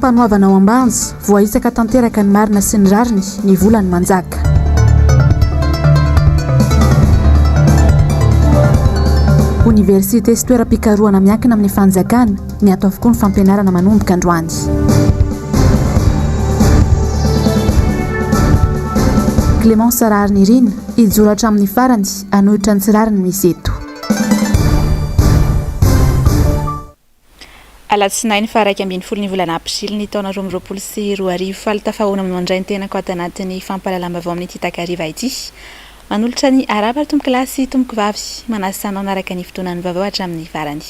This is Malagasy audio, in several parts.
Fampanoavana ao Ambanja, voahitsaka tanteraka ny marina sy ny rariny, ny vola no manjaka. Oniversite sy toeram-pikarohana miankina amin'ny fanjakana, miato avokoa ny fampianarana manomboka androany. Clémence Raharinirina, hijoro hatramin'ny farany hanohitra ny tsy rariny misy eto. Alatsinainy faha 11 ny volana aprily ny taona 2022. Faly tafahoana aminao indray ny tenako ato anatin'ny fampahalalam-baovao amin'ity takariva ity. Manolotra ny arahaba ry tompokolahy sy tompokovavy. Manasa anao hanaraka ny fotoanan'ny vaovao hatramin'ny farany.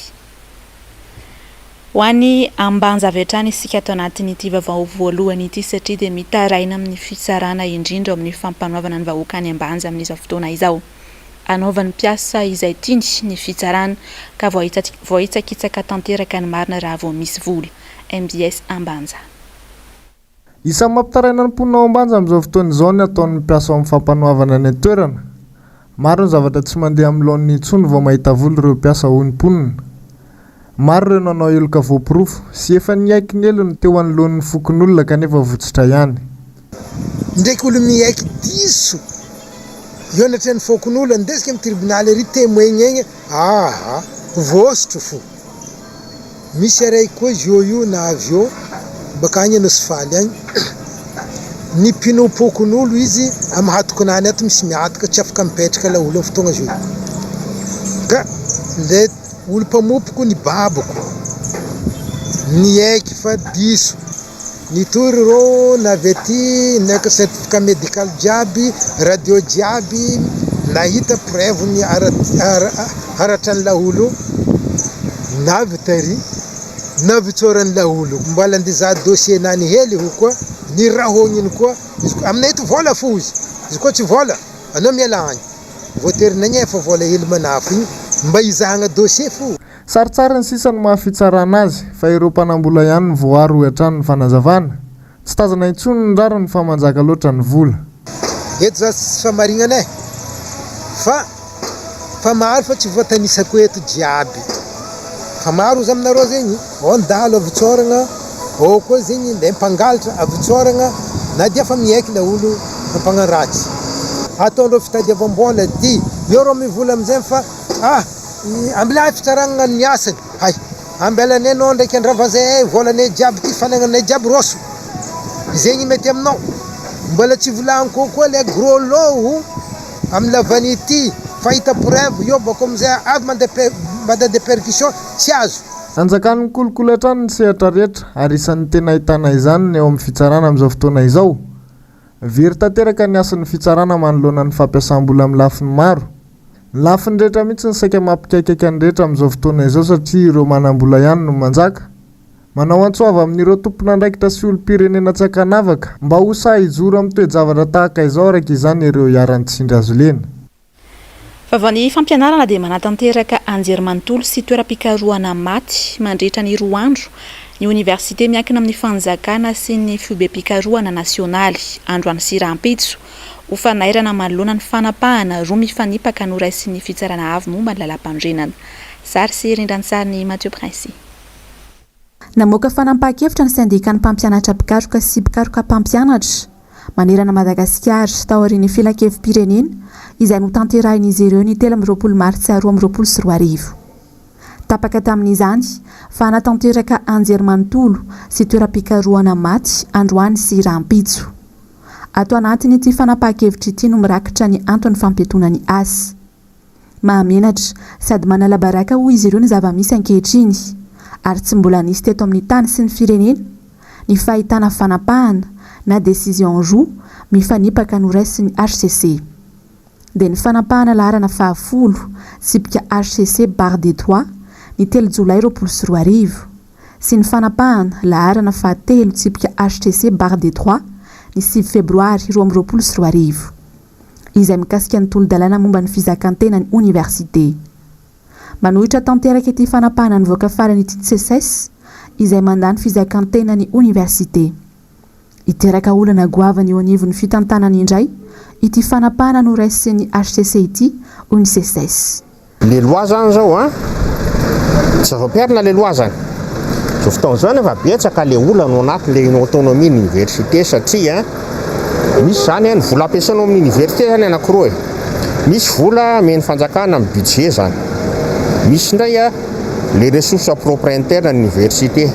Ho any Ambanja avy hatrany isika ato anatin'ity vaovao voalohany ity satria dia mitaraina amin'ny fitsarana indrindra ao amin'ny fampanoavana ny vahoaka any Ambanja amin'izao fotoana izao. Anaovan'ny mpiasa izay tiany ny fitsarana ka voahitsakitsaka tanteraka ny marina raha vao misy vola. Mbs Ambanja. Isan'ny mampitaraina ny mponina ao Ambanja amin'izao fotoana izao ny ataon'ny mpiasa ao amin'ny fampanoavana any an-toerana. Maro ny zavatra tsy mandeha amin'ny laoniny intsony vao mahita vola ireo mpiasa hoy ny mponina. Maro ireo nanao heloka voaporofo sy efa niaiky ny helony teo anoloan'ny fokonolona kanefa votsotra ihany. Ndraiky olo miaiky diso eo anatrehan'ny fokonolona ndesika amin'ny tribonaly ary temoigny egny aa voasotro fo. Misy araiky koa izy io io na avy eo baka agny anao sy faly agny ny mpinopokon'olo izy amy hatokinany ato misy miatoka tsy afaka mipetraka laolo amy fotoagna zio ka le olo mpamopoko nibaboko niaiky fa diso Nitory rô na avy aty naka certificat medical jiaby, radio jiaby, nahita preuve ny haratran'ny laolo na avy tary na avy tsoran'ny laolo, mbola andeha hizaha dossier nany hely io koa, ny rahogny koa, izy koa aminay eto vola fo izy, izy koa tsy vola anao miala agny, voatery nagnefa vola hely manafo igny mba hizahagna dossier fo. Sarintsariny sisa no maha fitsarana azy fa ireo mpanambola ihany no voaaro hoy hatrany ny fanazavana. Tsy tazana intsony ny rariny fa manjaka loatra ny vola. Eto za tsisy famarignana eh! Fa fa maro fa tsy voatanisako eto jiaby fa maro ozy aminareo zegny ao ny dahalo avotsoragna ao koa zegny le mpangalatra avotsoragna na dia fa miaiky le olo mpagnano ratsy ataondreo fitadiavam-bola ty eo reo mivola amizay fa ah! Ambilà fitsaragna ny asany hay ambelanay anao ndraiky andravazahay volanay jiaby ty fanagnanay jiaby roso zegny mety aminao mbola tsy volagniko koa le gros lot amy la vanille ty fa hita preuve eo bako amizay avy mandeha mandat de perquisition tsy azo. Anjakan'ny kolikoly hatrany ny sehatra rehetra ary isan'ny tena ahitana izany ny eo amin'ny fitsarana amin'izao fotoana izao. Very tanteraka ny hasin'ny fitsarana manoloana ny fampiasam-bola amin'ny lafiny maro. Ny lafiny rehetra mihitsy no saika mampikaikaika ny rehetra amin'izao fotoana izao satria ireo manam-bola ihany no manjaka. Manao antso avo amin'ireo tompon'andraikitra sy olom-pirenena tsy ankanavaka mba ho sahy hijoro amin'ny toe-javatra tahaka izao araka izany ireo iharan'ny tsindry azo lena. Vaovao ny fampianarana dia manatanteraka anjerimanontolo sy toeram-pikarohana maty mandritra ny roa andro ny oniversite miankina amin'ny fanjakana sy ny foibem-pikarohana nasionaly androany sy rahampitso ho fanairana manoloana ny fanapahana roa mifanipaka noraisin'ny fitsarana avo momba ny lalàmpanorenana. Sary sy rindran-tsarin'i Mathieu Princy. Namoaka fanapahan-kevitra ny sendikan'ny mpampianatra mpikaroka sy mpikaroka mpampianatra manerana Madagasikara taorian'ny filankevi-pirenena izay notanterahin'izy ireo ny 23 martsa 2022. Tapaka tamin'izany fa hanatanteraka anjerimanontolo sy toeram-pikarohana maty androany sy rahampitso. Ato anatin'ity fanapahan-kevitra ity no mirakitra ny anton'ny fampiatoana ny asa. Mahamenatra sady manala baraka hoy izy ireo ny zava-misy ankehitriny ary tsy mbola nisy teto amin'ny tany sy ny firenena ny fahitana fanapahana na décision roa mifanipaka noraisin'ny hcc. Dia ny fanapahana laharana fahafolo, tsipika hcc barre des trois, ny telo jolay 2020 sy ny fanapahana laharana fahatelo tsipika hcc barre des trois ny sivy febroary 2022. izay mikasika ny tolo-dalàna momba ny fizakan-tenan'ny oniversite. Manohitra tanteraka ity fanapahana nivoaka farany ity ny Seces, izay mandà ny fizakan-tenan'ny oniversite. Hiteraka olana goavana eo anivon'ny fitantanana indray ity fanapahana noraisin'ny hcc ity, hoy ny Seces. Le loi zany zao an, tsy zava-piharina le loi zany. Izao fotoana izao anefa betsaka le olana ao anaty le autonomie ny université satria misy izany ny vola ampiasaina ao amin'ny université zany anankiroa e. Misy vola amen'ny fanjakana amin'ny budget zany. Misy indray le ressource propre interne ny université.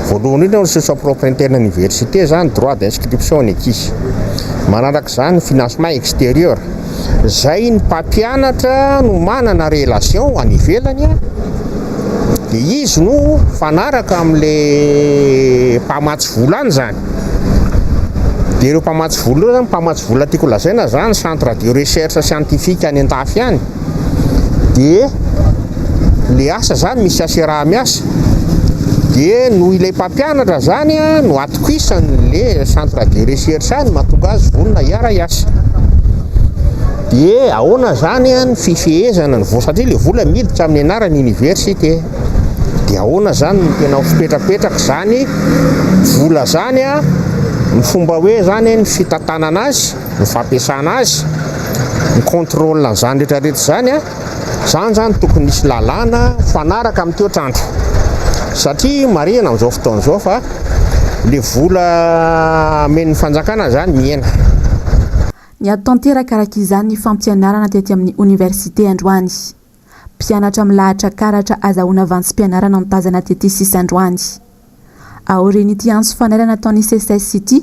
Voalohany indrindra ny ressource propre interne ny université zany droit d'inscription ny ankizy. Manaraka izany financement extérieur. Zay ny mpampianatra no manana relation any ivelany de izy no mifanaraka amle mpamatsy vola any zany. De ireo mpamatsy vola ireo zany, mpamatsy vola tiako lazaina zany centre de recherche scientifique any andafy any. De le asa zany misy asa miasa de noho ilay mpampianatra zany no atokisany le centre de recherche any mahatonga azy vonona hiara-hiasa. De ahoana zany ny fifehezana ny vola satria le vola miditra amin'ny anaran'ny université. De ahoana zany no tena ho fipetrapetraka zany vola zany ny fomba hoe zany ny fitantanana azy, ny fampiasana azy, ny contrôle an'izany rehetrarehetra zany zany zany tokony hisy lalàna mifanaraka amin'ny toetr'andro. Satria marihana amin'izao fotoana izao fa le vola amen'ny fanjakana zany mihena. Niato tanteraka araka izany ny fampianarana tety amin'ny oniversite androany. Mpianatra milahatra karatra azahoana vantsim-pianarana no tazana tety sisa androany. Aorian'ity antso fanairana ataon'ny SECES ity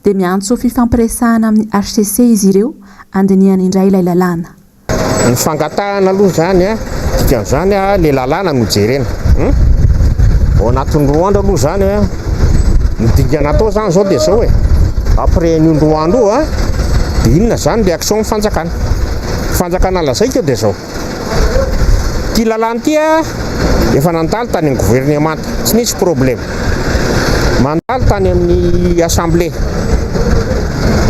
dia miantso fifampiresahana amin'ny hcc izy ireo handinihana indray ilay lalàna. Ny fangatahana aloha izany a, dikan'izany a, le lalàna no jerena. Ao anatin'ny roa andro aloha izany a, ny dingana atao izany izao dia izao e, après an'io roa andro io a, dia inona izany réaction ny fanjakana. Fanjakana lazaiko dia izao, ity lalàna ity a, efa nandalo tany amin'ny governemanta, tsy nisy problème. Mandalo tany amin'ny assemblée,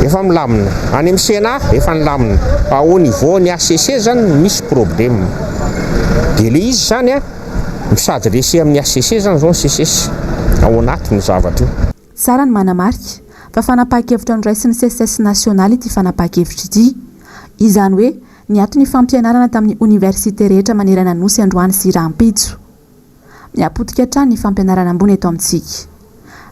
efa milamina. Any amin'ny Sénat, efa nilamina. Fa au niveau ny HCC zany no misy problème. Dia ilay izy zany a, mi-s'adresser amin'ny HCC zany zao ny SECES ao anatin'io zavatra io. Tsara ny manamarika fa fanapahan-kevitra noraisin'ny SECES nasionaly ity fanapahan-kevitra ity. Izany hoe niato ny fampianarana tamin'ny oniversite rehetra manerana ny Nosy androany sy rahampitso. Mihapotika hatrany ny fampianarana ambony eto amintsika.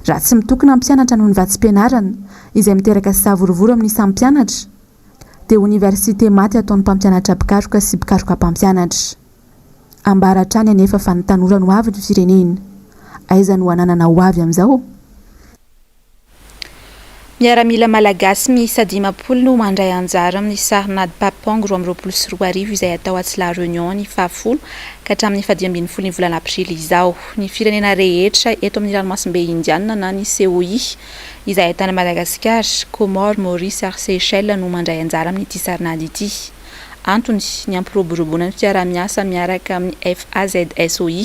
Raha tsy mitokona ny mpianatra noho ny vatsim-pianarana, izay miteraka savorovoro amin'ny samy mpianatra, dia oniversite maty ataon'ny mpampianatra mpikaroka sy mpikaroka mpampianatra. Ambara hatrany anefa fa ny tanora no avin'ny firenena. Aiza no hananana ho avy amin'izao? Miaramila malagasy miisa 50 no mandray anjara amin'ny sarinady Papong 2022 izay hatao atsy La Réunion ny fahafolo ka hatramin'ny fahadimy ambin'ny folo ny volana aprily izao. Ny firenena rehetra eto amin'ny ranomasimbe Indianina na ny COI izay ahitana Madagasikara, Comores, Maurice ary Seychelles no mandray anjara amin'ity sarinady ity. Antony, ny hampiroboroboana ny fiaraha-miasa miaraka amin'ny FAZSOI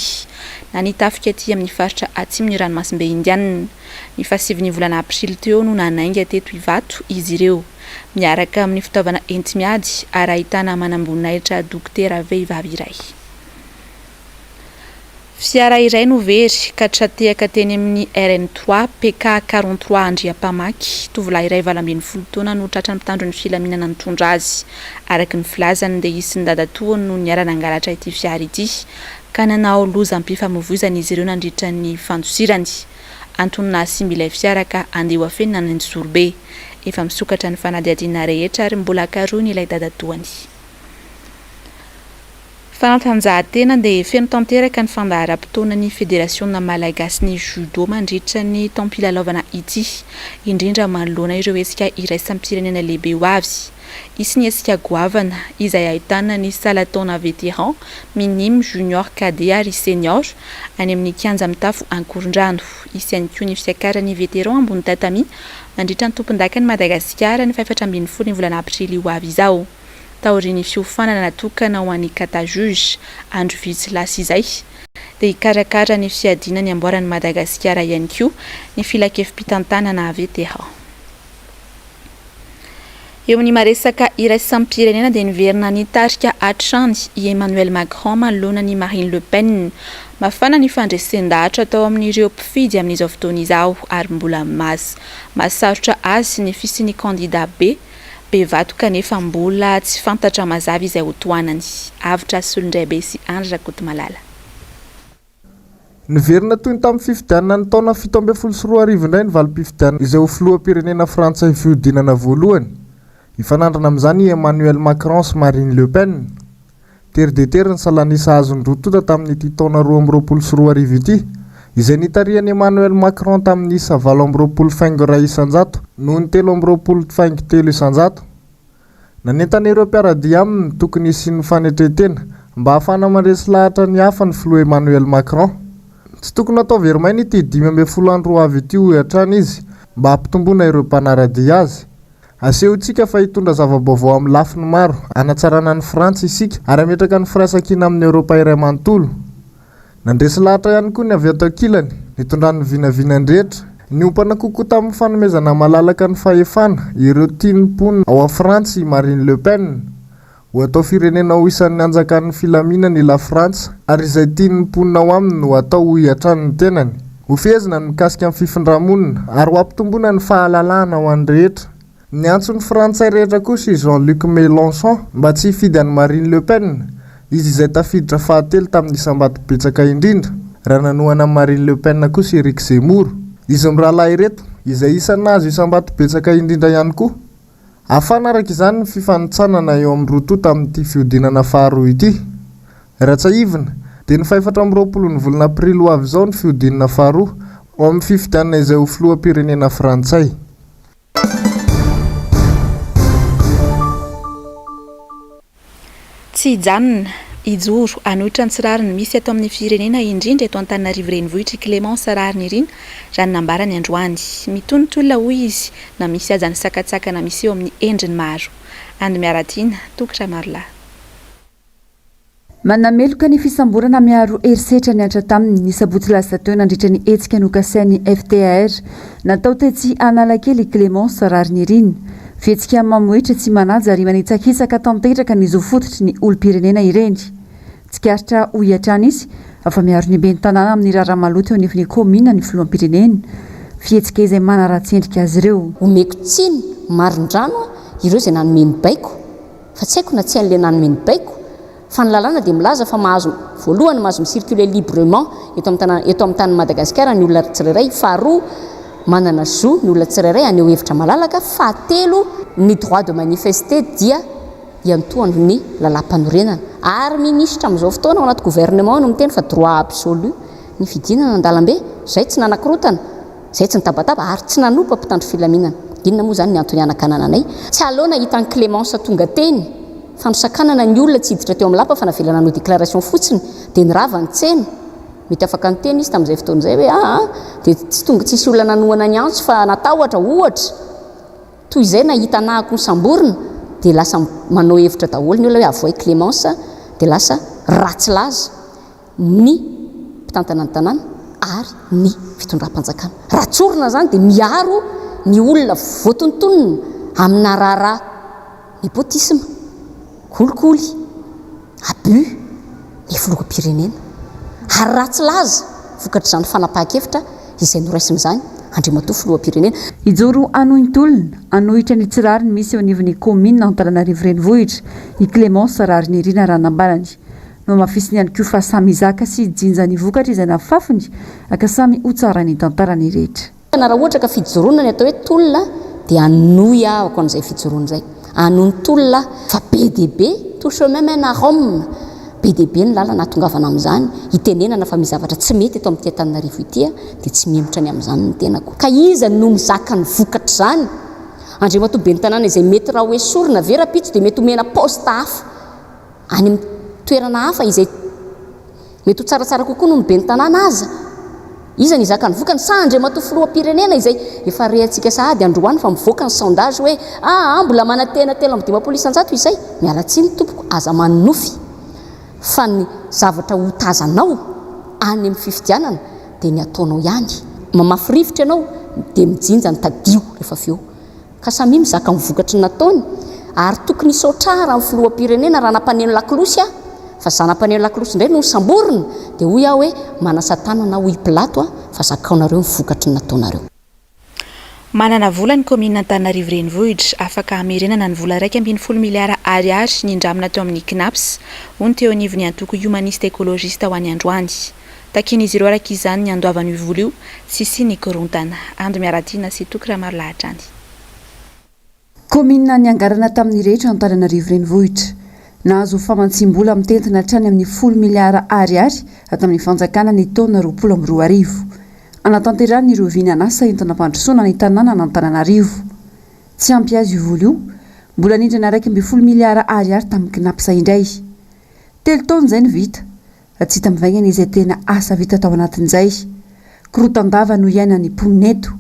na ny tafika aty amin'ny faritra atsimon'ny ranomasimbe Indianina. Ny fahasivin'ny volana aprily teo no nanainga teto Ivato izy ireo, miaraka amin'ny fitaovana enti-miady ary ahitana manamboninahitra dokotera vehivavy iray. Fiara iray no very ka tra-tehaka teny amin'ny RN trois PK 43 Andriampamaky. Tovolahy iray 18 taona no tratran'ny mpitandro ny filaminana nitondra azy. Araka ny filazany dia izy sy ny dadatoany no niara-nangalatra ity fiara ity ka nanao lozam-pifamoivoizana izy ireo nandritra ny fandosirany. Antony nahasimba ilay fiara ka andeha ho afenina any Anjozorobe. Efa misokatra ny fanadihadiana rehetra ary mbola karohina ilay dadatoany. Fanatanjahantena dia feno tanteraka ny fandaharam-potoanan'ny Federasiona malagasin'ny Judo mandritra ny taom-pilalaovana ity, indrindra manoloana ireo hetsika iraisam-pirenena lehibe ho avy. Hisy ny hetsika goavana izay ahitana ny salan-taona vétéran, minime, junior, cadet ary senior any amin'ny kianja mitafo Ankorondrano. Hisy ihany koa ny fiakaran'ny vétéran ambony tatami mandritra ny tompondakan'i Madagasikara ny fahefatra ambin'ny folo ny volana aprily ho avy izao. Taorian'ny fiofanana natokana ho an'ny kata juge andro vitsy lasa izay, dia hikarakara ny fiadiana ny amboaran'i Madagasikara ihany koa ny filankevi-pitantanana vétéran. Eo amin'ny maresaka iraisam-pirenena dia niverina nitarika hatrany i Emmanuel Macron manoloana an'i Marine Le Pen. Mafana ny fandresen-dahatra atao amin'ireo mpifidy amin'izao fotoana izao ary mbola mahasarotra azy ny fisian'ny kandida be be vato kanefa mbola tsy fantatra mazava izay ho tohanany. Avotra Solondraibe sy Andry Rakotomalala. Niverina toy ny tamin'ny fifidianana ny taona 2017 indray ny valim-pifidianana izay ho filoham-pirenena frantsay fihodinana voalohany. Hifanandrina amin'izany i Emmanuel Macron sy Marine Le Pen. Tery dia tery ny salanisa azon'ny roa tonta tamin'ity taona 2022 ity, izay nitarihan'i Emmanuel Macron tamin'ny isa 28,1% noho ny 23,3%. Nanentana ireo mpiara-dia aminy ny tokony hisian'ny fanetren-tena mba hahafahana mandresy lahatra ny hafa ny filoha Emmanuel Macron. Tsy tokony hatao very maina ity 15 andro ho avy ity hoy hatrany izy mba hampitomboana ireo mpanara-dia azy. Asehontsika fa hitondra zava-baovao amin'ny lafiny maro hanatsarana an'i Frantsa isika ary hametraka ny firaisankina amin'i Eoropa iray manontolo. Nandresy lahatra ihany koa ny avy ato ankilany, nitondrany ny vinavinany rehetra. Niompana kokoa tamin'ny fanomezana malalaka ny fahefana ireo tian'ny mponina ao Frantsa i Marine Le Pen. Ho atao firenena ho isan'ny hanjakan'ny filaminana i Lafrantsa ary izay tian'ny mponina ao aminy no hatao hoy hatrany ny tenany. Hofehezina ny mikasika ny fifindra-monina ary ho ampitomboina ny fahalalahana ho an'ny rehetra. Niantso ny Frantsay rehetra kosa i Jean-Luc Mélenchon mba tsy hifidy an'i Marine Le Pen, izy izay tafiditra fahatelo tamin'ny isam-bato betsaka indrindra, raha nanohana an'i Marine Le Pen kosa i Eric Zemmour. Izy mirahalahy ireto, izay isan'ny nahazo isam-bato betsaka indrindra ihany koa. Hafana araka izany ny fifanintsanana eo amin'ny roa tonta amin'ity fihodinana faharoa ity. Raha tsiahivina, dia ny fahefatra amby roapolo ny volana aprily ho avy izao ny fihodinana faharoa, ho amin'ny fifidianana izay ho filoham-pirenena frantsay. Tsy hijanona, hijoro, hanohitra ny tsy rariny misy eto amin'ny firenena indrindra eto Antananarivo Renivohitra i Clémence Raharinirina, raha ny nambarany androany. Mitohy ny tolona hoy izy, na misy aza ny sakantsakana miseho amin'ny endriny maro. Andy Miaratiana, Toky Ramarolahy. Manameloka ny fisamborana miharo herisetra nihatra taminy ny sabotsy lasa teo nandritra ny hetsika nokasain'ny FTAR natao tetsy Analakely i Clémence Raharinirina. Fihetsika mamohitra tsy manaja ary manitsakitsaka tanteraka ny zo fototry ny olom-pirenena ireny. Tsikaritra hoy hatrany izy fa miaro ny ben'ny tanàna amin'ny raharaha maloto eo anivon'ny kaominina ny filoham-pirenena. Fihetsika izay manaratsy endrika azy ireo. Omeko tsiny marindrano ireo izay nanome ny baiko fa tsy haiko na tsy hain'ilay nanome ny baiko fa ny lalàna dia milaza fa mahazo voalohany mahazo mi-circuler librement eto amin'ny tanàna eto amin'ny tanin'i Madagasikara ny olona tsirairay, faharoa manana zo ny olona tsirairay haneho hevitra malalaka, fahatelo ny droit de manifester dia iantohan'ny lalàmpanorenana ary minisitra amin'izao fotoana ao anaty gouvernement no miteny fa droit absolu ny fidinana an-dalambe, izay tsy nanakorotana. Izay tsy nitabataba ary tsy nanopa mpitandro filaminana. Inona moa izany ny antony hanakanana anay? Tsy aleo nahita an'i Clémence tonga teny fa nosakanana ny olona tsy hiditra teo amin'ny lapa fa navelana hanao déclaration fotsiny dia nirava ny tsena. Mety afaka niteny izy tamin'izay fotoana izay hoe aa dia tsy tonga tsisy olona nanohana ny antso fa natahotra ohatra. Toy izay nahita anahako nosamborina dia lasa manao hevitra daholo ny olona hoe avoay Clémence dia lasa ratsy laza. ny mpitantana ny tanàna ary ny fitondram-panjakana. Raha tsorina izany dia miaro ny olona voatonontonona amina raharaha népotisme, kolikoly, abus ny filoham-pirenena. Ary ratsy laza vokatr'izany fanapahan-kevitra izay noraisina izany Andriamatoa Filoham-pirenena. Hijoro hanohy ny tolona, hanohitra ny tsy rariny misy eo anivon'ny kaominina Antananarivo Renivohitra, i Clémence Raharinirina raha nambarany. Nohamafisiny ihany koa fa samy hizaka sy hijinja ny vokatra izay nafafiny ka samy ho tsarain'ny tantara ny rehetra. Na raha ohatra ka fijoroana ny atao hoe tolona dia hanohy aho an'izay fijoroana izay. Hanohy ny tolona aho fa be dia be, tout chemin mène à Rome, be dia be ny lalana hahatongavana amin'izany, hitenenana fa misy zavatra tsy mety eto amin'ity Antananarivo ity dia tsy mihemotra ny amin'izany ny tenako. Ka iza no mizaka ny vokatr'izany? Andriamatoa ben'ny tanàna izay mety raha ho esorina ve rahampitso dia mety homena poste hafa. any amin'ny toerana hafa izay mety ho tsaratsara kokoa noho ny ben'ny tanàna aza. Iza no hizaka ny vokany? Sa Andriamatoa Filoham-pirenena izay efa rehantsika sahady androany fa mivoaka ny sondage hoe aa mbola manantena 53% izay? Miala tsiny tompoko, aza manonofy fa ny zavatra ho tazanao any amin'ny fifidianana dia ny ataonao ihany. Mamafy rivotra ianao dia mijinja ny tadio rehefa avy eo. Ka samia mizaka ny vokatry ny nataony, ary tokony hisaotrara amin'ny filoham-pirenena raha nampaneno lakolosy aho, fa za nampaneno lakolosy indray no nosamborina, dia hoy aho hoe manasa tanana aho hoy Pilato a, fa zakaonareo ny vokatry ny nataonareo. Manana vola ny kaominina Antananarivo Renivohitra, afaka hamerenana ny vola 11 miliara ariary nindramina teo amin'ny Cnaps, hoy ny teo anivon'ny antoko Humaniste Ecologiste ho an'ny androany. Takian'izy ireo araka izany ny handoavana io vola io tsy hisian'ny korontana. Ando Miaratiana sy Toky Ramarolahy hatrany. Kaominina niangarana tamin'ny rehetra Antananarivo Renivohitra. Nahazo famatsiam-bola mitentina hatrany amin'ny folo miliara Ariary tamin'ny fanjakana ny taona 2020. Hanatanterahana ireo vinan'asa entina hampandrosoana ny tanànan'Antananarivo. Tsy ampy azy io vola io. Mbola nindrana 11 miliara Ariary tamin'ny Cnaps indray. Telo taona izay no vita. Tsy hita mivaingana izay tena asa vita tao anatin'izay. Korotan-dava no iainan'ny mponina eto.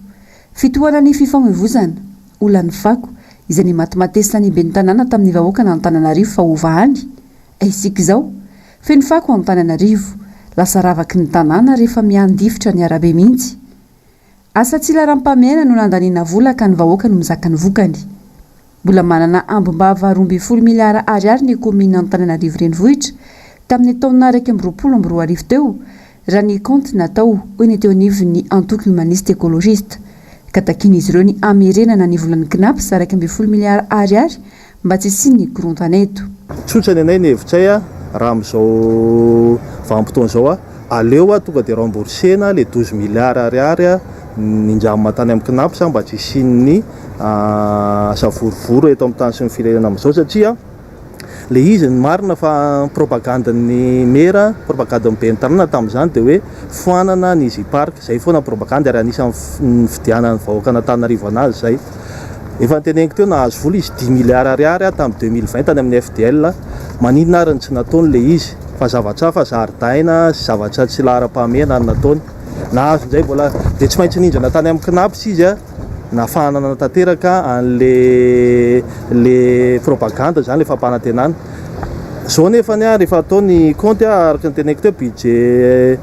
Fitohanan'ny fifamoivozana, olan'ny fako, izay nimatimatesina ny ben'ny tanàna tamin'ny vahoakan'Antananarivo fa hovahany. Isika izao, feno fako Antananarivo, lasa ravaky ny tanàna rehefa mihandifotra ny arabe mihitsy. Asa tsy laharam-pahamehana no nandaniana vola ka ny vahoaka no mizaka ny vokany. Mbola manana ambim-bava 12 miliara ariary ny kaominina Antananarivo Renivohitra tamin'ny taona 2021 teo raha ny kaonty natao, hoy ny teo anivon'ny antoko Humaniste Ecologiste, ka takian'izy ireo ny hamerenana ny volan'ny Cnaps 11 miliara ariary mba tsy hisian'ny korontana eto. Tsotra ny anay ny hevitray raha amin'izao vanim-potoana izao, aleo tonga dia rembourser-na le 12 milliards ariary nindramina tany amin'ny Cnaps mba tsy hisian'ny savorovoro eto amin'ny tany sy ny firenena amin'izao satria le izy ny marina fa propagande-n'ny mera, propagande-n'ny ben'ny tanàna tamin'izany dia hoe foanana ny Easy Park, izay foana ny propagandy ary anisan'ny nifidianan'ny vahoakan'Antananarivo anazy izay. Efa noteneniko teo nahazo vola izy dix milliards ariary tamin'ny 2020 tany amin'ny FDL, maninona ary no tsy nataony le izy fa zavatra hafa zaridaina sy zavatra tsy laharam-pahamehana no nataony. Nahazo indray mbola dia tsy maintsy nindrana tany amin'ny Cnaps izy nahafahana nanatanteraka an'le le propagande zany le fampanantenana. Zao nefany rehefa atao ny kaonty araka ny teneniko teo budget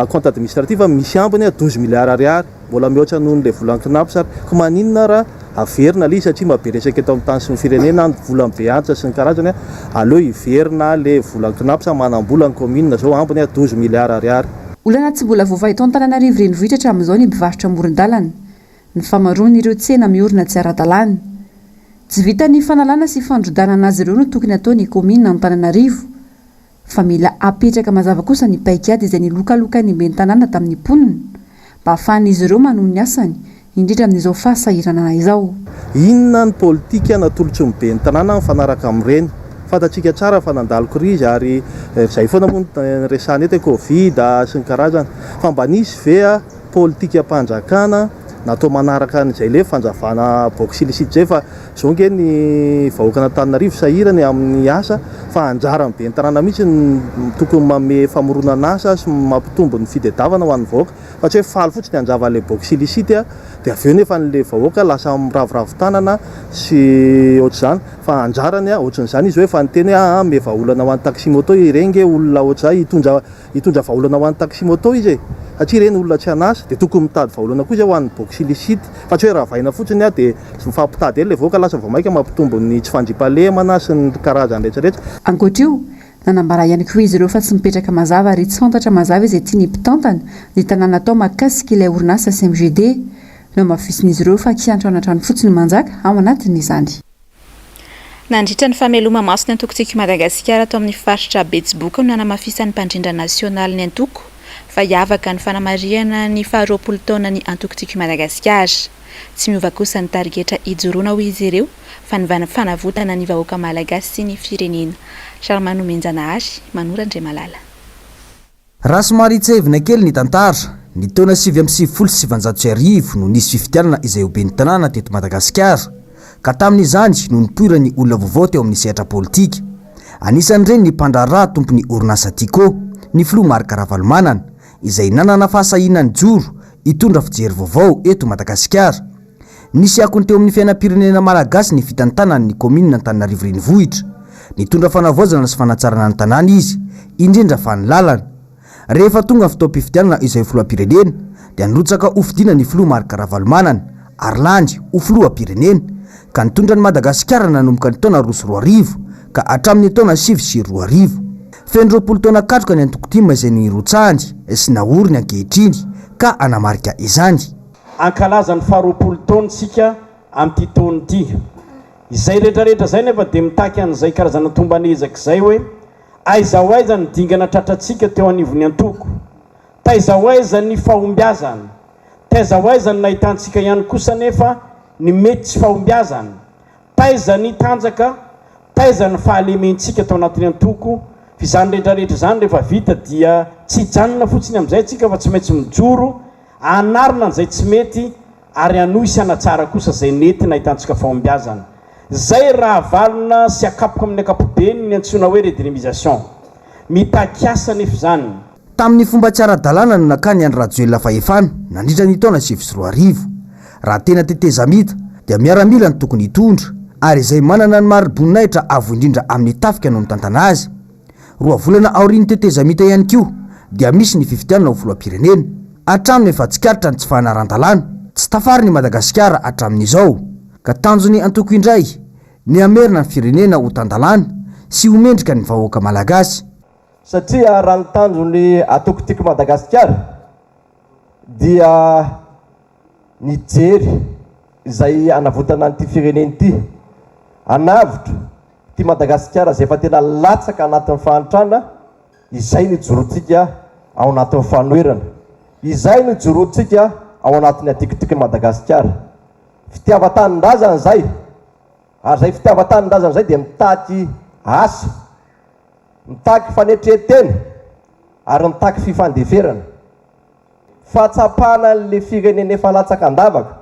compte administratif misy ambiny 12 milliards ariary mbola mihoatra noho le volan'ny Cnaps ary ko maninona raha averina le izy satria mba be resaka eto amin'ny tany sy ny firenena ny volan'ny be antitra sy ny karazany aleo hiverina le volan'ny Cnaps manam-bola ny commune zao ambiny 12 milliards ariary. Olana tsy mbola voavaha eto Antananarivo renivohitra hatramin'izao ny mpivarotra amoron-dalana. Ny famaroan'ireo tsena miorina tsy ara-dalàna. Tsy vitan'ny fanalana sy fandrodanana azy ireo no tokony ataon'ny kaominina Antananarivo, fa mila apetraka mazava kosa ny paikady izay nilokalokain'ny ben'ny tanàna tamin'ny mponina, mba hahafahan'izy ireo manohy ny asany, indrindra amin'izao fahasahiranana izao. Inona ny politika natolotry ny ben'ny tanàna mifanaraka amin'ireny? Fantatsika tsara fa nandalo krizy ary izay foana moa no resahana eto hoe covid sy ny karazany. Fa mba nisy ve politikam-panjakana natao manaraka an'izay le fanjavana box illicite zay fa zao nge ny vahoakan'Antananarivo sahirana e amin'ny asa fa anjaran'ny ben'ny tanàna mihitsy no tokony manome famoronana asa sy mampitombo ny fitediavana ho an'ny vahoaka fa tsy hoe faly fotsiny hanjava an'le box illicite a dia avy eo nefa an'le vahoaka lasa miraviravy tanana sy ohatr'izany fa anjarany a ohatran'izany izy hoe efa niteny hoe aa ame vahaolana ho an'ny taxi moto ireny nge olona ohatr'izay hitondra Hitondra vahaolana ho an'ny taxi moto izy e! Satria ireny olona tsy an'asa dia tokony mitady vahaolana koa izay ho an'ny box illicite fa tsy hoe ravaina fotsiny a dia mifampitady eny ilay vahoaka lasa vao maika mampitombo ny tsy fandriampahalemana sy ny karazany rehetra rehetra. Ankoatra io, nanambara ihany koa izy ireo fa tsy mipetraka mazava ary tsy fantatra mazava izay tian'ny mpitantana ny tanàna atao mahakasika ilay orinasa SMGD. Nohamafisin'izy ireo fa kiantranoantrano fotsiny manjaka ao anatin'izany. Nandritra ny fameloma-maso ny antoko Tiako i Madagasikara tao amin'ny faritra Betsiboka no nanamafisan'ny mpandrindra nasionaly ny antoko fa hiavaka ny fanamarihana ny faharoapolo taonan'ny antoko Tiako i Madagasikara. Tsy miova kosa ny tarigetra ijoroana hoy izy ireo fa ny fanavotana ny vahoaka malagasy sy ny firenena. Charles Nomenjanahary, Manoro Andriamalala. Raha somary tsiahivina kely ny tantara, ny taona 1999 no nisy fifidianana izay ho ben'ny tanàna teto Madagasikara, ka tamin'izany no nipoiran'ny olona vaovao teo amin'ny sehatra politika. Anisan'ireny ny mpandraharaha tompon'ny orinasa Tiko, ny filoha Marc Ravalomanana, izay nanana fahasahiana nijoro hitondra fijery vaovao eto Madagasikara. Nisy akony teo amin'ny fiainam-pirenena malagasy ny fitantanany ny kaominina Antananarivo Renivohitra. Nitondra fanavaozana sy fanatsarana ny tanàna izy, indrindra fa ny lalana. Rehefa tonga ny fotoam-pifidianana izay ho filoham-pirenena, dia nirotsaka hofidiana ny filoha Marc Ravalomanana, ary lany ho filoham-pirenena, ka nitondra an'i Madagasikara nanomboka ny taona 2002 ka hatramin'ny taona 2009. Feno 20 taona katroka ny antoko tim izay nirotsahany sy naoriny ankehitriny, ka hanamarika izany. Hankalaza ny faharoapolo taona isika amin'ity taona ity. Izay rehetrarehetra izay nefa dia mitaky an'izay karazana tomban'ezaka izay hoe aiza ho aiza ny dingana tratrantsika teo anivon'ny antoko. Taiza ho aiza ny fahombiazana? Taiza ho aiza no nahitantsika ihany kosa anefa ny mety tsy fahombiazana? Taiza ny tanjaka? Taiza ny fahalementsika tao anatin'ny antoko? F'izany rehetra rehetra izany rehefa vita dia tsy hijanona fotsiny amin'izay tsika fa tsy maintsy mijoro hanarina an'izay tsy mety ary hanohy sy hanatsara kosa izay nety nahitantsika fahombiazana. Izay raha avalona sy akapoka amin'ny ankapobeny ny antsoina hoe redynamisation. Mitaky asa anefa izany. Tamin'ny fomba tsy ara-dalàna no nakany Andry Rajoelina fahefana nandritra ny taona 2009. Raha tena tetezamita dia miaramila no tokony hitondra ary izay manana ny mari-boninahitra avo indrindra amin'ny tafika no mitantana azy. Roa volana aorian'ny tetezamita ihany koa dia misy ny fifidianana ho filoham-pirenena. Hatramin'ny efa tsikaritra ny tsy fahanaran-dalàna, tsy tafarina i Madagasikara hatramin'izao ka tanjon'ny antoko indray ny hamerina ny firenena ho tan-dalàna sy ho mendrika ny vahoaka malagasy. Satria raha ny tanjon'ny Antoko Tiako Madagasikara dia nijery izay hanavotana an'ity firenena ity, hanavotra ity Madagasikara izay efa tena latsaka anatin'ny fahantrana, izay no ijoroantsika ao anatin'ny fanoherana, izay no ijoroantsika ao anatin'ny Antoko Tiako Madagasikara. Fitiavan-tanindrazana izay, ary izay fitiavan-tanindrazana izay dia mitaky asa. Mitaky fanetren-tena ary mitaky fifandeferana. Fahatsapana an'le firenena efa latsaka an-davaka,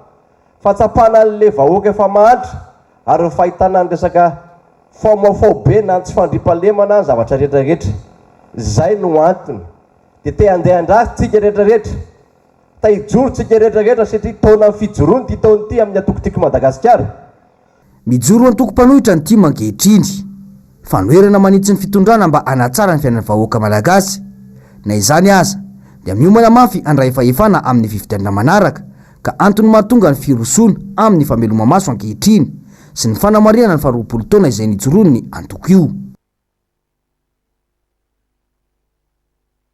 fahatsapana an'le vahoaka efa mahantra ary ny fahitana ny resaka faomaofao be na ny tsy fandriampahalemana ny zavatra rehetra rehetra. Izay no antony. Dia te handeha handrasy tsika rehetra rehetra. Ta hijoro tsika rehetra rehetra satria taonan'ny fijoroana ity taona ity amin'ny antoko Tiako Madagasikara. Mijoro ho antoko mpanohitra ny tim ankehitriny. Fanoherana manitsy ny fitondrana mba hanatsara ny fiainan'ny vahoaka malagasy. Na izany aza, dia miomana mafy handray fahefana amin'ny fifidianana manaraka, ka antony mahatonga ny firosoana amin'ny fameloma-maso ankehitriny sy ny fanamarihana ny faharoapolo taona izay nijoroan'ny antoko io.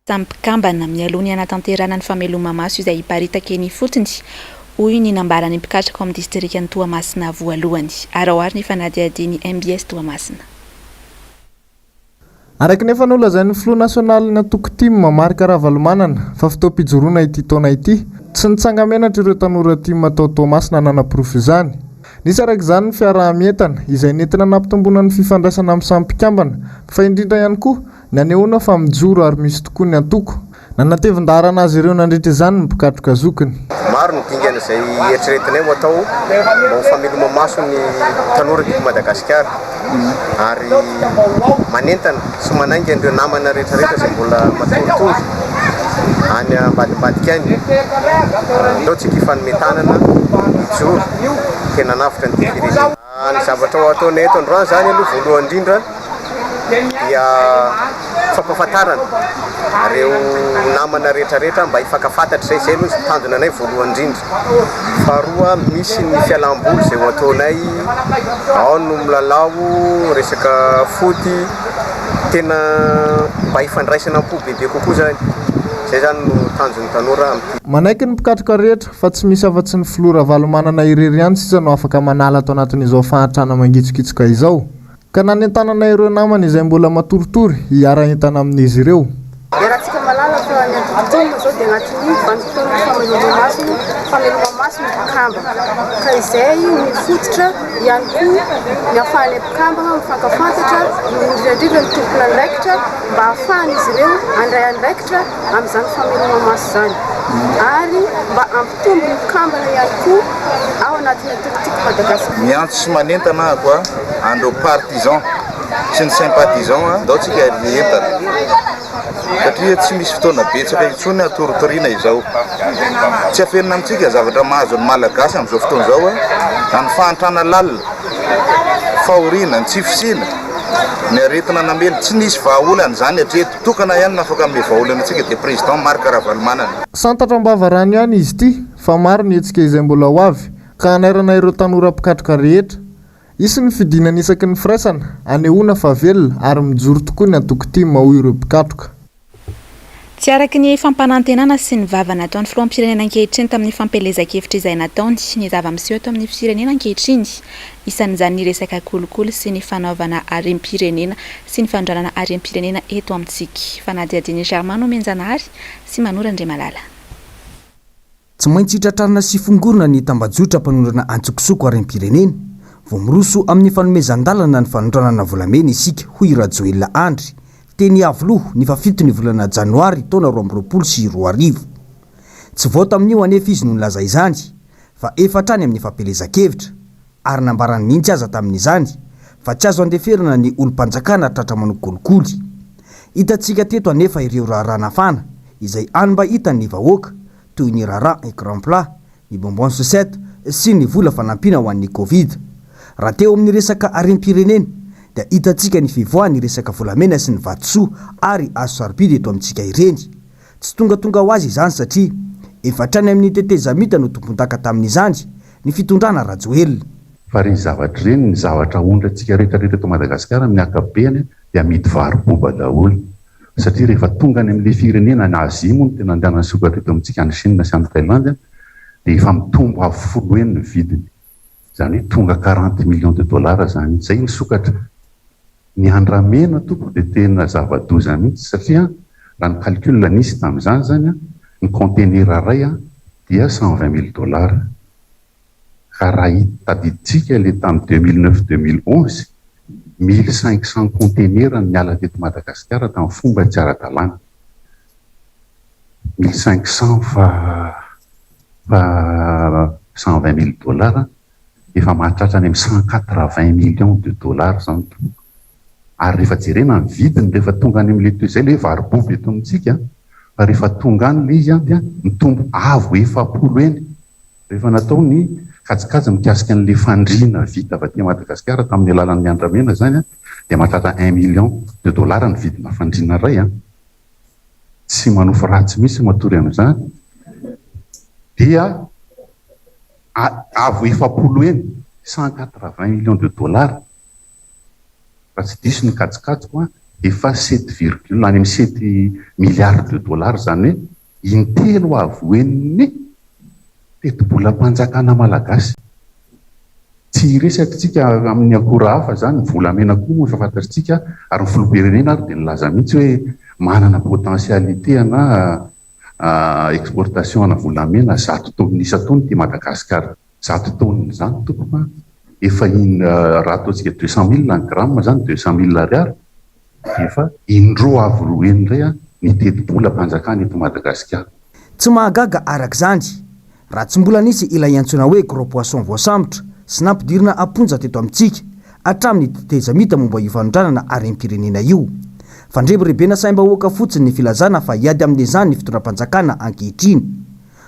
Samy mpikambana, mialoha ny hanatanterahana ny fameloma-maso izay hiparitaka eny ifotony, hoy ny nambaran'ny mpikatroka ao amin'ny distrikan'i Toamasina voalohany. Araho àry ny fanadihadian'ny mbs Toamasina. Araka ny efa nolazain'ny filoha nasionalin'ny antoko tim, Marc Ravalomanana, fa fotoam-pijoroana ity taona ity, tsy nitsanga-menatra ireo tanora tim tao Toamasina nanaporofo izany. Nisy araka izany ny fiaraha-mientana, izay nentina nampitomboana ny fifandraisana amin'ny samy mpikambana, fa indrindra ihany koa, Ny hanehoana fa mijoro ary misy tokoa ny antoko. Nanatevin-daharana azy ireo nandritra izany ny mpikatroka zokiny. Maro ny dingana izay eritreretinay ho atao mba ho fameloma-maso ny tanora eto Madagasikara ary manentana sy manainga an'ireo namana rehetrarehetra izay mbola matoritory any ambadimbadika any. Andao tsika hifanome tanana hijoro tena hanavotra an'ity firenena. Ny zavatra ho ataonay eto androany izany aloha voalohany indrindra dia fampahafantarana ireo namana rehetrarehetra mba hifankafantatra izay, izay aloha ny tanjona anay voalohany indrindra. Faharoa misy ny fialamboly izay ho ataonay, ao no milalao resaka foot, tena mba hifandraisana am-po bebe kokoa izany, izay izany no tanjon'ny tanora amin'ity. Manaiky ny mpikatroka rehetra fa tsy misy afa-tsy ny filoha Ravalomanana irery ihany sisa no afaka manala ato anatin'izao fahantrana mangitsokitsoka izao. Ka nanentanana ireo namany izay mbola matoritory hiara-hientana amin'izy ireo. Iarahantsika mahalala fa ny antoko tim izao dia anatin'ny vanim-potoanan'ny fameloma-maso, fameloma-maso ny mpikambana. Ka izay no fototra ihany koa ny ahafahanay mpikambana mifankafantatra, indrindra indrindra ny tompon'andraikitra mba ahafahan'izy ireo handray andraikitra amin'izany fameloma-maso izany ary mba hampitombo ny mpikambana ihany koa ao anatin'ny antoko Tiako Madagasikara. Miantso sy manentana aho koa an'ireo partisans sy ny sympathisants, ndao tsika hientana satria tsy misy fotoana betsaka intsony hatoritoriana izao. Tsy afenina amintsika zavatra mahazo ny Malagasy amin'izao fotoana izao, na ny fahantrana lalina, fahoriana, ny tsy fisiana, ny aretina namely, tsy nisy vahaolana izany hatreto. Tokana ihany no afaka hanome vahaolana antsika dia Président Marc Ravalomanana. Santatra am-bava rano ihany izy ity fa maro ny hetsika izay mbola ho avy ka hanairana ireo tanora mpikatroka rehetra. Hisy ny fidinana isaky ny firaisana, hanehoana fa velona ary mijoro tokoa ny antoko tim hoy ireo mpikatroka. Tsy araka ny fampanantenana sy ny vava nataon'ny filoham-pirenena ankehitriny tamin'ny fampielezan-kevitra izay nataony ny zava-miseho eto amin'ny firenena ankehitriny. Isan'izany ny resaka kolikoly sy ny fanaovana harem-pirenena sy ny fanondranana harem-pirenena eto amintsika. Fanadihadian'i Germain Nomenjanahary sy Manoro Andriamalala. Tsy maintsy tratrarina sy fongorina ny tambajotra mpanondrana antsokosoko harem-pirenena vao miroso amin'ny fanomezan-dalana ny fanondranana volamena isika, hoy Rajoelina Andry, teny Iavoloha, ny fahafito ny volana janoary taona 2022. Tsy vao tamin'io anefa izy no nilaza izany fa efa hatrany amin'ny fampielezan-kevitra, ary nambarany mihitsy aza tamin'izany fa tsy azo andeferana ny olom-panjakana tratra manao kolikoly. Hitantsika teto anefa ireo raharaha nafana izay any mba hitan'ny vahoaka toy ny raharaha écran plat, ny bonbon sucette sy ny vola fanampiana ho an'ny covid. Raha teo amin'ny resaka harem-pirenena dia hitantsika ny fivoahan'ny resaka volamena sy ny vatosoa ary hazo sarobidy eto amintsika ireny. Tsy tongatonga ho azy izany satria efa hatrany amin'ny tetezamita no tompondaka tamin'izany ny fitondrana Rajoelina. Fa ireny zavatra ireny, ny zavatra aondrantsika rehetra rehetra eto Madagasikara amin'ny ankapobeny dia amidy varo-boba daholo. Satria rehefa tonga any amin'ilay firenena, any Asie moa no tena andehanan'ny sokatra eto amintsika, any Chine sy any Thaïlande, dia efa mitombo avo folo heny ny vidiny. Izany hoe tonga quarante millions de dollars izany. Izay ny sokatra. Ny andramena tompoko dia tena zava-doza mihitsy satria raha ny calcul nisy tamin'izany izany, ny container iray dia 120 mille dollars. Ka raha tadidintsika ilay tamin'ny 2009, 2011, 1500 container no niala teto Madagasikara tamin'ny fomba tsy ara-dalàna. 1500 fa fa 120 mille dollars, efa mahatratra any amin'ny 180 millions de dollars izany tompoko. Ary rehefa jerena ny vidiny rehefa tonga any amin'ilay toy izay ilay hoe varo-boba eto amintsika, fa rehefa tonga any ilay izy dia mitombo avo 40 heny. Rehefa natao ny kajikajy mikasika an'ilay fandriana vita avy aty Madagasikara tamin'ny alalan'ny andramena izany dia mahatratra un million de dollars ny vidina fandriana iray an! Tsy manofy ratsy mihitsy matory amin'izany dia avo 40 heny, 180 millions de dollars, raha tsy diso ny kajikajiko an, efa sept virgule any amin'ny sept milliards de dollars izany hoe Intelo avo henin'ny tetibolam-panjakana malagasy. Tsy hiresaka isika amin'ny akora hafa izany, ny volamena koa moa efa fantatritsika ary ny filoham-pirenena ary dia nilaza mihitsy hoe manana potentialité ana exportation ana volamena 100 taonina isan-taona ity Madagasikara. 100 taonina izany tompoko a! Efa in raha ataontsika 200 mille ny gramme izany, 200 mille ariary. Efa indroa avo roa heny indray ny tetibolam-panjakana eto Madagasikara. Tsy mahagaga araka izany, raha tsy mbola nisy ilay antsoina hoe gros poisson voasambotra sy nampidirina am-ponja teto amintsika hatramin'ny tetezamita momba io fanondranana harem-pirenena io. Fandrebirebena saim-bahoaka fotsiny ny filazana fa hiady amin'izany ny fitondram-panjakana ankehitriny.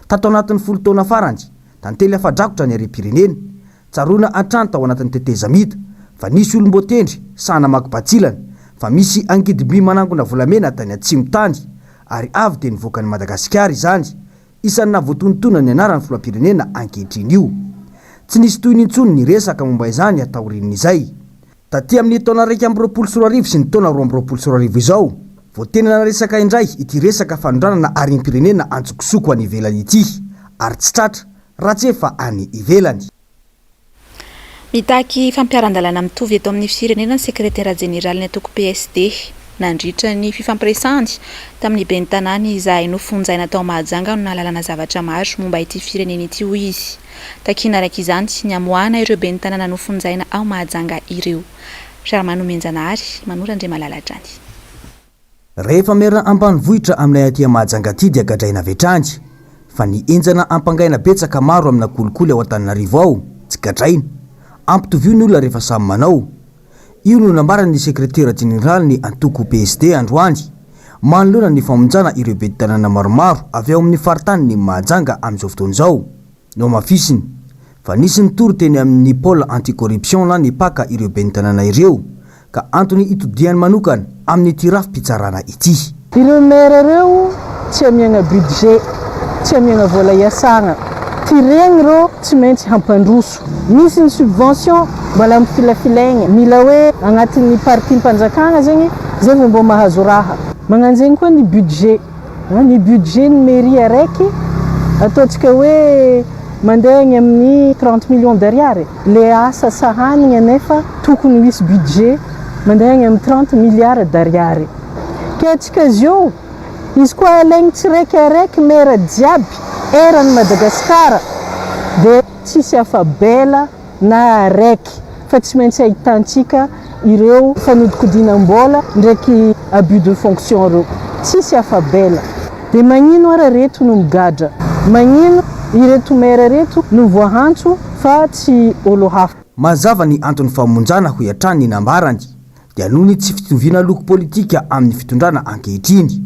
Tato anatin'ny folo taona farany, tantely afa-drakotra ny harem-pirenena. Tsaroana hatrany tao anatin'ny tetezamita fa nisy olom-boatendry sahy namaky batsilana fa misy angidim-by manangona volamena tany atsimo tany ary avy dia nivoaka an'i Madagasikara izany, isan'ny nahavoatonontonona ny anaran'ny filoham-pirenena ankehitriny io. Tsy nisy tohiny intsony ny resaka momba izany taorian'izay. Taty amin'ny taona 2021 sy ny taona 2022 izao vao tena naresaka indray ity resaka fanondranana harem-pirenena antsokosoko any ivelany ity ary tsy tratra raha tsy efa any ivelany. Mitaky fampiharan-dalàna mitovy eto amin'ny firenena ny sekretera jeneralin'ny antoko PSD. Nandritra ny fifampiresahany tamin'ny ben'ny tanàna izay nofonjaina tao Mahajanga no nahalalana zavatra maro momba ity firenena ity, hoy izy. Takiana araka izany ny hamoahana ireo ben'ny tanàna nofonjaina ao Mahajanga ireo. Rahamanomenjanahary, Manoro Andriamalala hatrany. Rehefa miera ambanivohitra aminay aty Mahajanga aty dia gadraina avy hatrany. Fa ny henjana ampangaina betsaka maro amina kolikoly ao Antananarivo ao tsy gadraina. Ampitovio ny olona rehefa samy manao. Io no nambaran'ny sekretera jeneralin'ny antoko PSD androany manoloana ny famonjana ireo ben'ny tanàna maromaro avy ao amin'ny faritanin'i Mahajanga amin'izao fotoana izao. Nohamafisiny fa nisy nitory teny amin'ny Pôle anti-corruption na ny Pac ireo ben'ny tanàna ireo ka antony itodihany manokana amin'ity rafi-pitsarana ity. Ireo maire ireo tsy amiagna budget, tsy amiagna vola iasagna, tiregny ireo tsy maintsy hampandroso. Misy ny subvention mbola ampifilafilaigny, mila hoe agnatin'ny partie-mpanjakagna zegny zay vao mbô mahazo raha. Magnanjegny koa ny budget. Ny budget ny mairie araiky ataontsika hoe mandeha agny amin'ny 30 millions d'ariary. Le asa sahanigny anefa tokony ho hisy budget mandeha agny amin'ny 30 milliards d'ariary. Ke antsika zio, izy koa alaigny tsiraikiaraiky maire jiaby eran'i Madagasikara dia tsisy afa-bela na araiky fa tsy maintsy ahitantsika ireo fanodikodinam-bola ndraiky abus de fonction reo. Tsisy afa-bela. Dia magnino ara reto no migadra? Magnino ireto maire reto no voahantso fa tsy olo hafa? Mazava ny anton'ny famonjana hoy hatrany ny nambarany dia noho ny tsy fitoviana loko politika amin'ny fitondrana ankehitriny.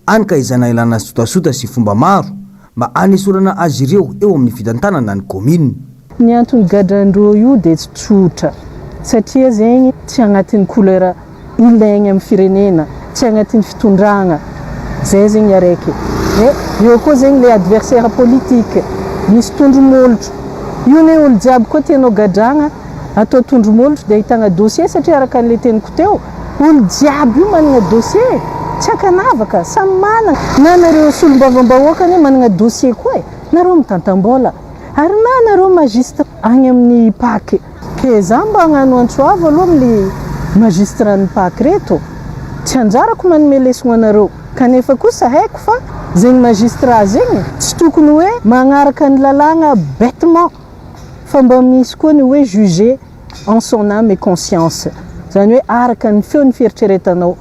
Any ka izay nailana sotasota sy fomba maro mba hanesorana azy ireo eo amin'ny fitantanana ny kaominina. Ny antony gadran-dreo io dia tsy tsotra satria zegny tsy agnatin'ny couleur ilaigny amin'ny firenena, tsy agnatin'ny fitondragna, zay zegny araiky. E eo koa zegny le adversaire politique, misy tondro-molotro, io ne olo jiaby koa tianao gadragna atao tondro-molotro dia ahitagna dossier satria araka an'le teniko teo, olo jiaby io managna dossier e, tsy ankanavaka, samy managna, na nareo solombavambahoaka anie managna dossier koa e, nareo mitantam-bola. Ary na nareo magistrat agny amin'ny pac ke za mba hagnano antso avo aloha amle magistrat ny pac reto tsy anjarako manome lesogno anareo kanefa kosa haiko fa zegny magistrat zegny tsy tokony hoe magnaraka ny lalàgna bêtement fa mba misy koa ny hoe juger en son âme et conscience zany hoe araka ny feon'ny fieritreretanao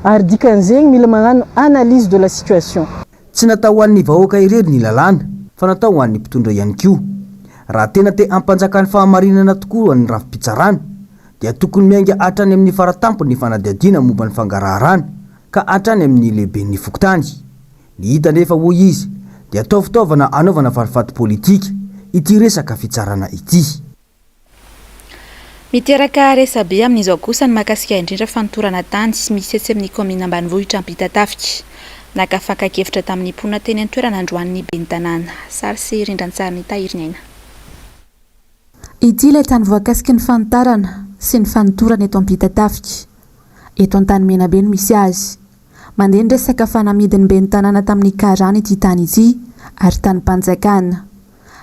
ary dikan'izegny mila magnano analyse de la situation. Tsy natao ho an'ny vahoaka irery ny lalàna fa natao ho an'ny mpitondra ihany koa. Raha tena te hampanjaka ny fahamarinana tokoa ny rafi-pitsarana dia tokony miainga hatrany amin'ny faratampony ny fanadihadiana momba ny fangaraharana ka hatrany amin'ny lehiben'ny fokontany. Ny hita anefa hoy izy dia atao fitaovana hanaovana valifaty politika ity resaka fitsarana ity. Miteraka resabe amin'izao kosa ny mahakasika indrindra fanotorana tany misy etsy amin'ny kaominina ambanivohitra Ampitatafika. Naka fakan-kevitra tamin'ny mponina teny an-toerana androany ny ben'ny tanàna. Sary sy rindran-tsarin'i Tahiriniaina. Ity ilay tany voakasiky ny fanitarana sy ny fanotorana eto Ampitatafika. Eto Antanimenabe no misy azy. Mandeha ny resaka fa namidin'ny ben'ny tanàna tamin'ny karana ity tany ity ary tanim-panjakana.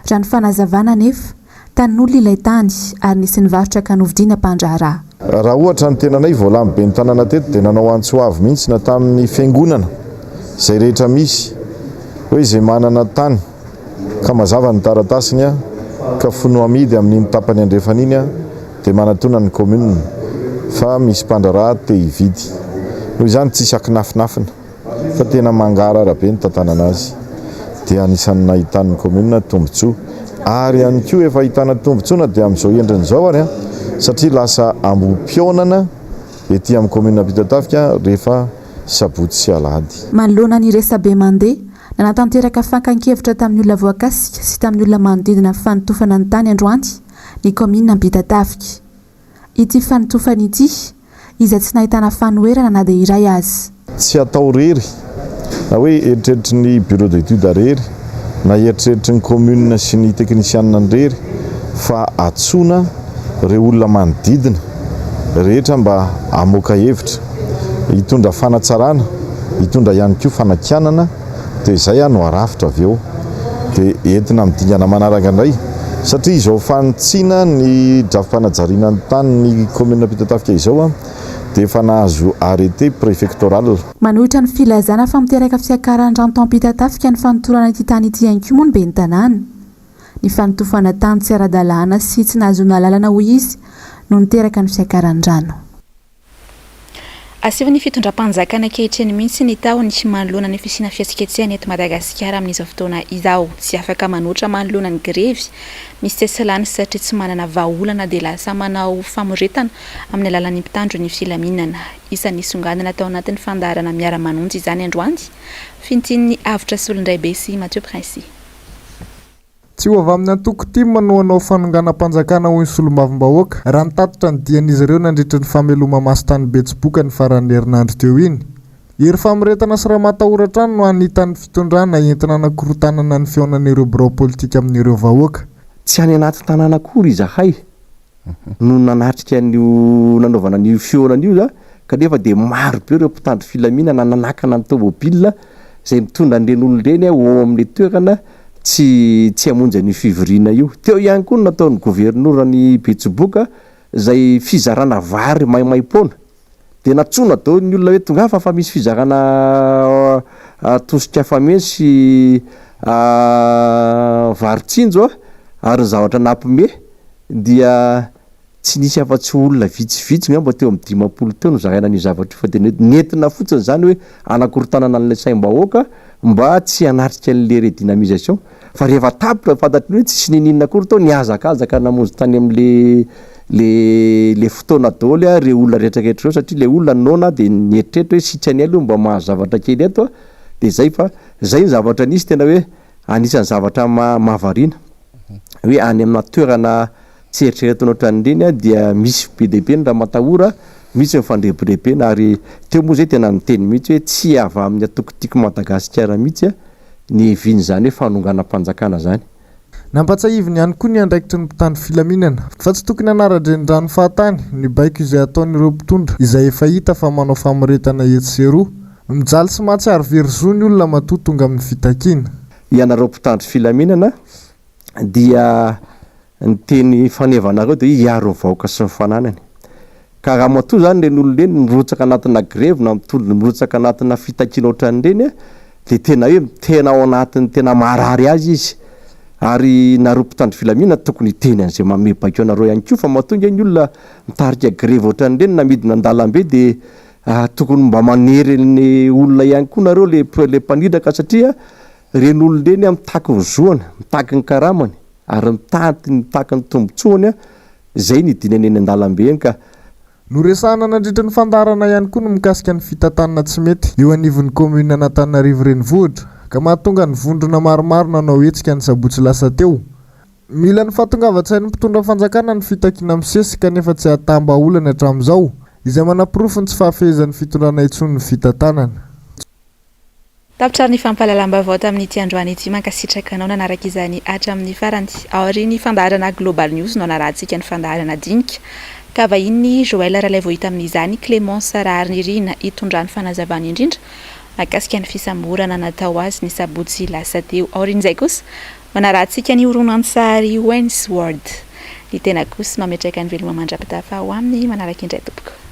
Raha ny fanazavana anefa, tanin'olona ilay tany ary nisy nivarotra ka novidiana mpandraharaha. Raha ohatra ny tenanay vao lany ben'ny tanàna teto dia nanao antso avo mihitsy na tamin'ny fiangonana izay rehetra misy hoe izay manana tany ka mazava ny taratasiny ka fono amidy amin'iny tapany andrefana iny dia manatona ny commune fa misy mpandraharaha te hividy. Noho izany tsisy akinafinafina. Fa tena mangarahara be ny tantanana azy dia anisan'ny nahitan'ny commune tombotsoa ary ihany koa efa ahitana tombotsoa na dia amin'izao endriny izao ary satria lasa ambohipihaonana ety amin'ny commune Ampitatafika rehefa sabotsy sy alahady. Manoloana ny resabe mandeha, nanatanteraka fankan-kevitra tamin'ny olona voakasika sy tamin'ny olona manodidina ny fanotofana ny tany androany ny kaominina Ampitatafika. Ity fanotofana ity, izay tsy nahitana fanoherana na dia iray aza. Tsy atao rery, na hoe eritreritry ny bureau d'étude rery, na eritreritry ny commune sy ny teknisianina rery, fa antsoina ireo olona manodidina rehetra mba hamoaka hevitra, hitondra fanatsarana, hitondra ihany koa fanakianana. dia izay no arafitra avy eo dia entina amin'ny dingana manaraka indray satria izao fanitsiana ny drafi-panajariana ny tanin'ny commune Ampitatafika izao dia efa nahazo arrêté préfectoral. Manohitra ny filazana fa miteraka fiakaran'ny rano tao Ampitatafika ny fanotorana ity tany ity ihany koa moa ny ben'ny tanàna. Ny fanotofana tany tsy ara-dalàna sy tsy nahazoana alalana hoy izy no niteraka ny fiakaran'ny rano. Asehon'ny fitondram-panjakana ankehitriny mihitsy ny tahony manoloana ny fisiana fihetsiketsehana eto Madagasikara amin'izao fotoana izao. Tsy afaka manoatra manoloana ny grevy misy sesilany satria tsy manana vahaolana dia lasa manao famoretana amin'ny alalan'ny mpitandro ny filaminana. Isan'ny nisongadina tao anatin'ny fandaharana Miara-manonja izany androany. Fintinin'i Avotra Solondraibe sy Mathieu Princi. Tsy ho avy amin'ny antoko tim no hanao fanonganam-panjakana hoy ny solombavambahoaka, raha nitatitra ny dian'izy ireo nandritry ny fameloma-maso tany Betsiboka ny faran'ny herinandro teo iny. Hery famoretana sy ramatahora hatrany no hanitan'ny fitondrana entina hanakorontanana ny fihaonan'ireo birao politika amin'ireo vahoaka. Tsy any anaty tanàna akory izahay no nanatrika an'io nanaovana an'io fihaonana io kanefa dia maro be ireo mpitandro filaminana nanakana ny tômôbila. izay mitondra an'ireny olona ireny ho ao amin'ilay toerana tsy tsy hamonjy an'io fivoriana io. Teo ihany koa ny nataon'ny governoran'i Betsiboka izay fizarana vary maimaimpoana. Dia nantsoina daholo ny olona hoe tongava fa misy fizarana tosika fameno sy vary tsinjo ary ny zavatra nampime dia Tsy nisy afa-tsy olona vitsivitsy angamba teo amin'ny 50 teo nozaraina an'io zavatra io fa dia nentina fotsiny izany hoe hanakorontanana an'ilay saim-bahoaka mba tsy hanatrika an'ilay redynamisation. Fa rehefa tapitra fantatry ny hoe tsisy niniana akory tao, nihazakazaka namonjy tany amin'ilay le le fotoana daholo ireo olona rehetrarehetra ireo satria ilay olona noana dia nieritreritra hoe sitrany aloha mba mahazo zavatra kely eto dia izay fa izay ny zavatra nisy tena hoe anisan'ny zavatra mahavariana hoe any amina toerana tsy eritreretina ohatran'ireny dia misy be dia be ny ramatahora, misy ny fandrebirebena ary teo moa izay tena niteny mihitsy hoe tsy avy amin'ny antoko Tiako Madagasikara mihitsy ny hevian'izany hoe fanonganam-panjakana izany. Nampatsiahiviny ihany koa ny andraikitry ny mpitandro filaminana fa tsy tokony hanara-drenirano fahatany ny baiko izay ataon'ireo mpitondra izay efa hita fa manao famoretana etsy sy eroa. Mijaly sy mahatsiaro very zo ny olona matoa tonga amin'ny fitakiana. Ianareo mpitandro filaminana dia ny teny fanevanareo dia hoe hiaro ny vahoaka sy ny fananany. Ka raha matoa izany ireny olona ireny mirotsaka anatina grevy na mitondra mirotsaka anatina fitakiana ohatran'ireny dia tena hoe tena ao anatin'ny tena maharary azy izy. Ary nareo mpitandro filaminana tokony hiteny an'izay manome baiko anareo ihany koa fa matoa ange ny olona mitarika grevy ohatran'ireny na midina an-dalambe dia tokony mba manery ny olona ihany koa nareo le le mpaniraka satria ireny olona ireny mitaky ny zoany, mitaky ny karamany ary mitaky mitaky ny tombotsoany izay ny hidinany eny an-dalambe eny ka. Noresahana nandritra ny fandaharana ihany koa ny mikasika ny fitantanana tsy mety eo anivon'ny kaomininan'Antananarivo Renivohitra ka mahatonga ny vondrona maromaro nanao hetsika ny sabotsy lasa teo. Mila ny fahatongavan-tsain'ny mpitondra fanjakana ny fitakiana misesy kanefa tsy ahatam-bahaolana hatramin'izao, izay manaporofo ny tsy fahafehezan'ny fitondrana intsony ny fitantanana. Tapitra ary ny fampahalalam-baovao tamin'ity androany ity. Mankasitraka anao nanaraka izany hatramin'ny farany. Aorian'ny fandaharana Global News no hanarahantsika ny fandaharana Dinika ka vahinin'i Joël Ralaivohita amin'izany Clémence Raharinirina hitondrany fanazavana indrindra mahakasika ny fisamborana natao azy ny sabotsy lasa teo. Aorian'izay kosa manarahantsika ny horonantsary Wayne's World. Ny tena kosa mametraka ny veloma mandra-pitafa ho amin'ny manaraka indray tompoko.